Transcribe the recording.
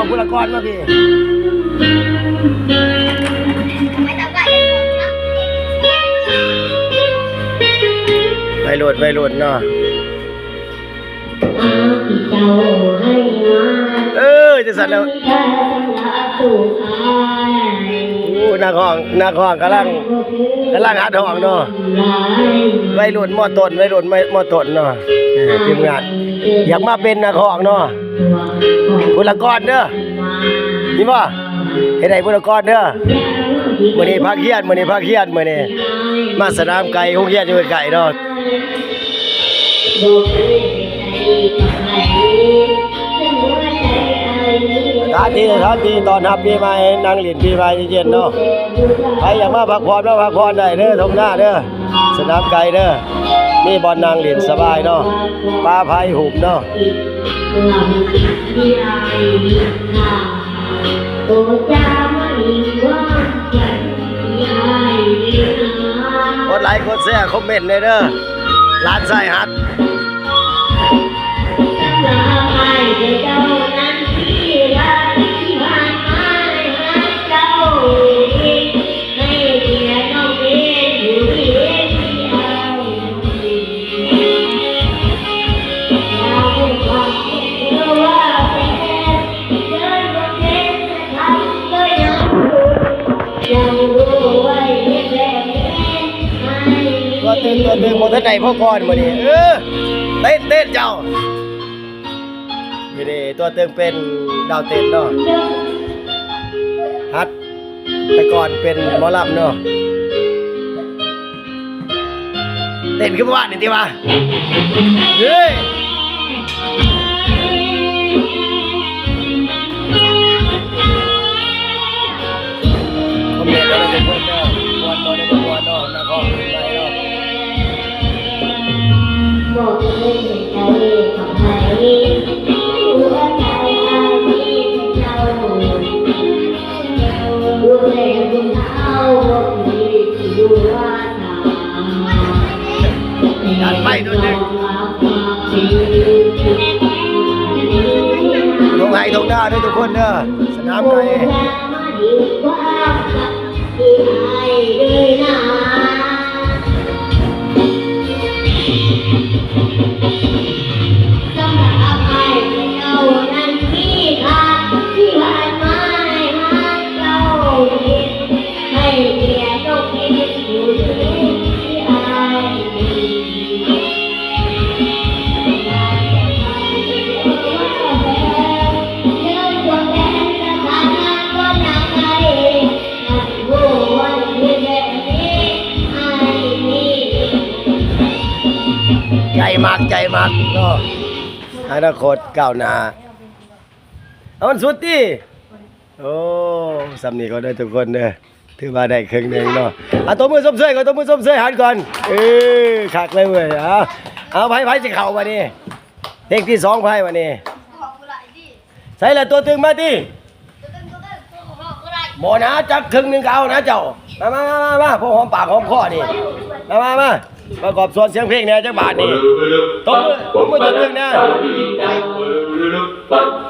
ເອົາຜູ້ລະກ່ອນມາພີ່ ໄວລຸ້ນ ໄວລຸ້ນເນາະ. ເອີ ຈັ່ງຊັ້ນແລ້ວ ໂອ້ ນັກຮ້ອງ ນັກຮ້ອງກຳລັງ ກຳລັງຫັດຮ້ອງເນາະ ໄວລຸ້ນ ມໍຕົ້ນ ໄວລຸ້ນ ມໍ ມໍຕົ້ນເນາະ ເອີ ທີມງານ ຢາກມາເປັນນັກຮ້ອງເນາະ ຜູ້ລະກ່ອນເດີ ຍິນບໍ່? ເຮັດໃຫ້ຜູ້ລະກ່ອນເດີ ມື້ນີ້ພັກຮຽນ ມື້ນີ້ພັກຮຽນ ມື້ນີ້ ມາສະໜາມໄກ່ ໂຮງຮຽນຢູ່ໃກ້ໆເນາະ. ສະຖານທີ່ ສະຖານທີ່ຕ້ອນຮັບປີໃໝ່ ນັ່ງຫຼິ້ນປີໃໝ່ເຢັນໆເນາະ ໃຜຢາກມາພັກຜ່ອນ ມາພັກຜ່ອນໄດ້ເດີ ທົ່ງນາເດີ ສະໜາມໄກ່ເດີ ມີບ່ອນນັ່ງຫຼິ້ນສະບາຍເນາະ ປ່າໄຜ່ຫຸ້ມເນາະ. ກົດໄລ ກົດແຊ ຄອມເມັນແດ່ເດີ ຫຼານຊາຍຮັກ. ຕົວຕຶງ ຕົວຕຶງ ບໍ່ທັນໄດ້ພໍກ່ອນມື້ນີ້ ເອີ ເຕັ້ນ ເຕັ້ນເຈົ້າ. ນີ້ເດ້ ຕົວຕຶງເປັນດາວເຕັ້ນເນາະ ຫັດແຕ່ກ່ອນເປັນໝໍລຳເນາະ ເຕັ້ນຄືເມື່ອວານນີ້ຕິວ່າ ເອີຍ. ຄອມເມັນເດີທຸກຄົນເດີ ມ່ວນບໍ່ ໄດ້ບໍ່ມ່ວນເນາະ ນັກຮ້ອງໃໝ່ເນາະ. ຈັດໄປໂດດໜຶ່ງ ທົ່ງໄຮ່ທົ່ງນາເດີທຸກຄົນເດີ ສະໜາມໄກ່. ໃຈມັກ ໃຈມັກເນາະ ອະນາຄົດກ້າວໜ້າ. ເອົາ ມັນສຸດຕິ. ໂອ້ ສ່ຳນີ້ກໍໄດ້ທຸກຄົນເດີ ຖືວ່າໄດ້ເຄິ່ງໜຶ່ງເນາະ. ອາ ຕົບມືຊົມເຊີຍກ່ອນ ຕົບມືຊົມເຊີຍ ຫັນກ່ອນ. ເອີ ຄັກເລີຍເວີຍ. ເອົາ ເອົາ ໃຜ ໃຜຊິເຂົ້າບາດນີ້ ເພງທີສອງ ໃຜບາດນີ້. ໃສລະຕົວຕຶງມາຕິ ບໍ່ນະ ຈັກເຄິ່ງໜຶ່ງກໍເອົານະເຈົ້າ. ມາ ມາ ມາ ມາ ມາ ພໍຫອມປາກຫອມຄໍນີ້. ມາ ມາ ມາ ປະກອບສ່ວນສຽງເພງແດ່ຈັກບາດນີ້. ຕົບມື ຕົບມືຕົວຕຶງແດ່.